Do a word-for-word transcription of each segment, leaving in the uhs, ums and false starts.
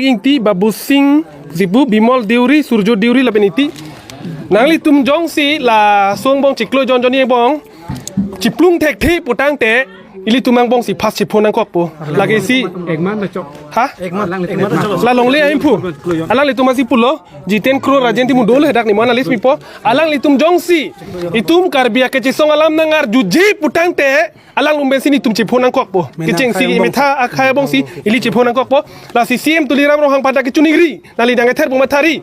Ingti, Babu Sing, Zibu, Bimol Deuri, Surjo Deuri lapen ingti. Nanglitum jongsi laso angbong chiklo jon jonni angbong chiplung thekthe putangte ilitum angbong si first chephonangkokpo. Lake isi. Ekman lachok. Ha? Ekman, ekman lachok. La longle ahemphu. Alanglitum asi pulo. Jiten Kro, Rajen Timung dolo, hadak ni mo analyst mipo. Alanglitum jongsi itum Karbi akechesong alam nangarjuji putangte alanglitum pensi nelitum chephonangkokpo. Menang kechengsi akhai angbong, imetha akhai angbong si ili chephonangkokpo. Lasi C M Tuliram Ronghang pada kechiningri, nangli nang ether puma thari.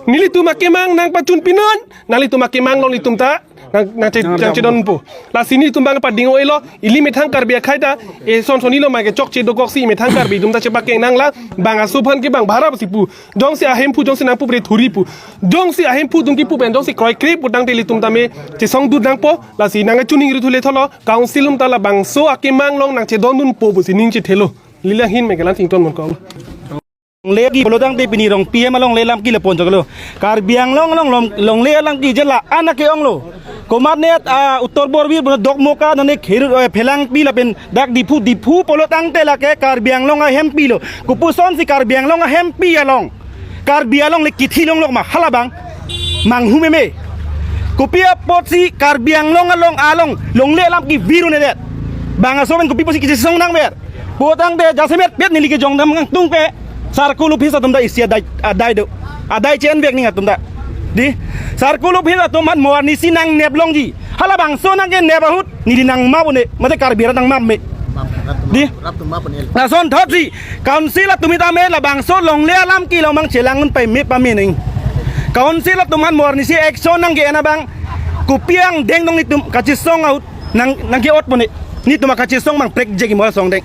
Nelitum akemang nangpachun pinon, nanglitum akemang along nelitum ta nang, nang che, nang nangchedonpo. Lasi nelitum bang pading-o-elo, ili methang Karbi akhai ta, e son sonni lo mai kechokche dokoksi methang Karbi atum ta chepakeng nanglang, bang aso aphan ke bang bharap si pu. Jongsi ahemphu, jongsi nangpu bre thuri pu. Jongsi ahemphu atum kipu pen jongsi kroikre putangte ilitum tame chesongdun nangpo, lasi nangchiningri thule tholo, council atum ta labangso akemang along nangchedondunpo pusi ning chethelo. Lila hin me kelang sington mon kong. Longle ke pulotangte pini Rongpi hem alongle alam ke lapu-an choklo. Karbi Anglong along long, longle alam ke je la-an ake-onglo. Komatne, ah, Uttar Borbil, Dokmoka, nane Kheru, eh, Phelangpi lapen dak Diphu, Diphu pulotangte lake Karbi Anglong ahempilo. Kopusonsi Karbi Anglong ahempi along Karbi alongle kithi longlok ma halabang manghu meme. Kopi apotsi Karbi Anglong along, along longle alam ke virune det. Bang aso pen kopi apotsi kechesong nangver. Pulotangte jasemet pet neli kejong dam kangtung ke circle office atum ta isi adai, adai do. Adai chen vek ning atum ta. Di, circle office atum aphan mo arnisi nangnep longji. Halabangso nangkenep ahut neli nangmap un-e, mate Karbi arat nangmap me. Di, lason thotsi council atum tame labangso longle alam ke lomang chelang un paime pame ning. Council atum aphan mo arnisi action nangke-en abang kopi angdeng dong nelitum kachesong ahut nang, nangke-ot pon-e. Nelitum akachesong bang prekjek imo asong deng.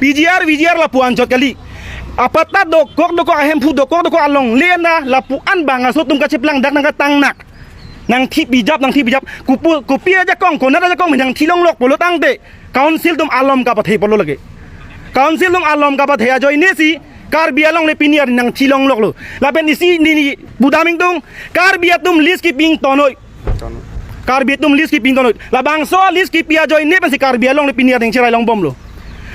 P G R, V G R lapu-an chot kali. Apatta dokok dokok ahemphu dokok dokok alongle na lapu-an bang aso atum kacheplang dak nangkatang nak. Nangthi pijap, nangthi pijap. Kopu, kopi ajakong, konat ajakong, nangthi longlok pulotangte council atum alom kapathe pulo lake. Council atum alom kapathe ajoine si Karbi alongle pini arni nangthi longloklo. Lapen isi neli pudam ingtung, Karbi atum lease kepi ington noi. Karbi atum lease kepi ington noi. Labangso a-lease kepi ajoine pensi Karbi alongle pini arni cherai longbomlo.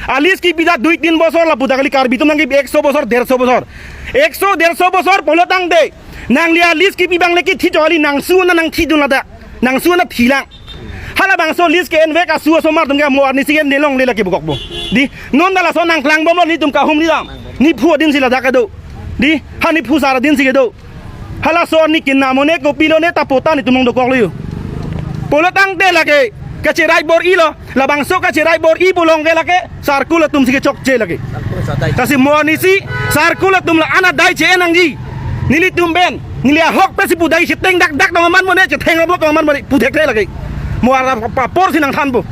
A-lease kepi ta dui tin bosor lapu ta kali, Karbi atum nangkepi ekso bosor, derso bosor. Ekso derso bosor pulotangte nangli a-lease kepi abang le kithi choli nangsu na nangthidun lata. Nangsu na thilang. Halabangso lease ke-envek asu asomar atum ke mo arnisi ke nelongle lake bukokpo. Di, non ta laso nangklangbomlo nelitum kahumri dam. Niphu adin si ladak kedo. Di, ha niphu sar adin si kedo. Halaso arni kinam un-e kopilo ne ta patta nelitum nangdokoklo yo. Pulotangte lake kacherai bor-ilo. Labangso kacherai bor-i pu along ke lake circle atum si kechokche lake. Lasi mo arnisi circle atum la-an adai che-en nangji. Nelitum pen, neli ahok pensi pu dai cheteng dakdak tong aman mo ne, chetheng rop tong aman mo ne, pu thekthe lake. Mo ara pa apor si nangthanpo.